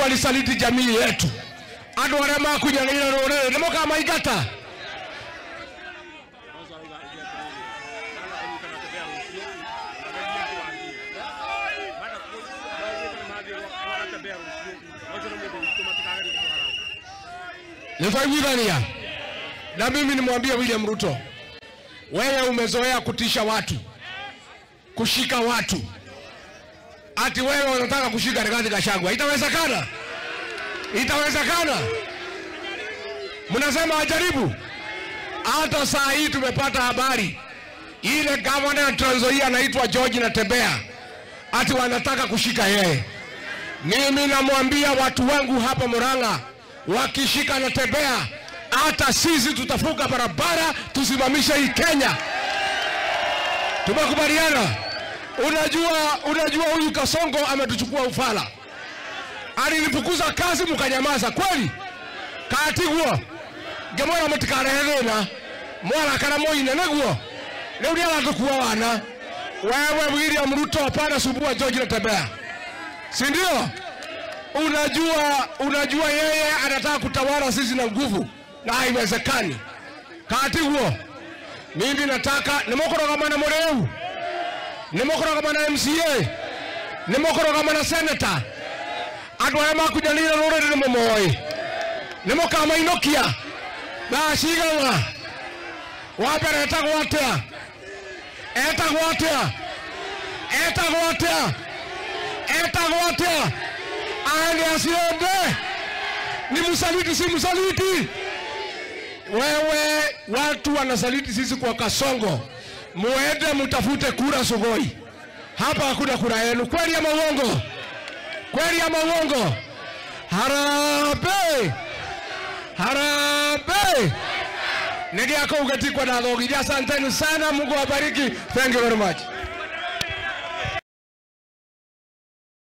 Walisaliti jamii yetu. Andu aria makunyanira ruriri ni mukamaingata. Nitaiguithania. Na mimi nimwambie William Ruto, wewe umezoea kutisha watu, kushika watu. Ati wewe unataka kushika Rigathi Gachagua. Itawezekana? Itawezekana? Mnasema ajaribu. Hata saa hii tumepata habari ile governor ya Trans Nzoia anaitwa George Natembeya, ati wanataka kushika yeye. Mimi namwambia watu wangu hapa Murang'a, wakishika Natembeya, hata sisi tutafunga barabara tusimamishe hii Kenya. Tumekubaliana. Unajua huyu Kasongo ametuchukua ufala. Alinifukuza kazi mkanyamaza kweli? Katiguo. Ngemwera mutikarehe thina. Mwara kana moine neguo. Leo ndio aratukua wana. Wewe William Ruto hapana sumbua George Natembeya. Si ndio? Unajua yeye anataka kutawala sisi na nguvu na haiwezekani. Katiguo. Mimi nataka nimokorogamana mureu. Nimokorogamana MCA. Nimokorogamana senator. Andu aya makunyanira ruriri ni mumoi. Nimukamainokia. Thaa cigana? Wa mbere etagwo atia? Etagwo atia? Etagwo atia? Etagwo atia? Aende asiende? Ni msaliti si msaliti? Wewe watu wanasaliti sisi kwa Kasongo. Muende mutafute kura Sugoi. Hapa hakuna kura yenu. Kweli ama uongo? Kweli ama uongo? Harambee! Harambee! Nĩgĩakũu gĩtikwa na thogiria. Asanteni sana, Mungu awabariki. Thank you very much.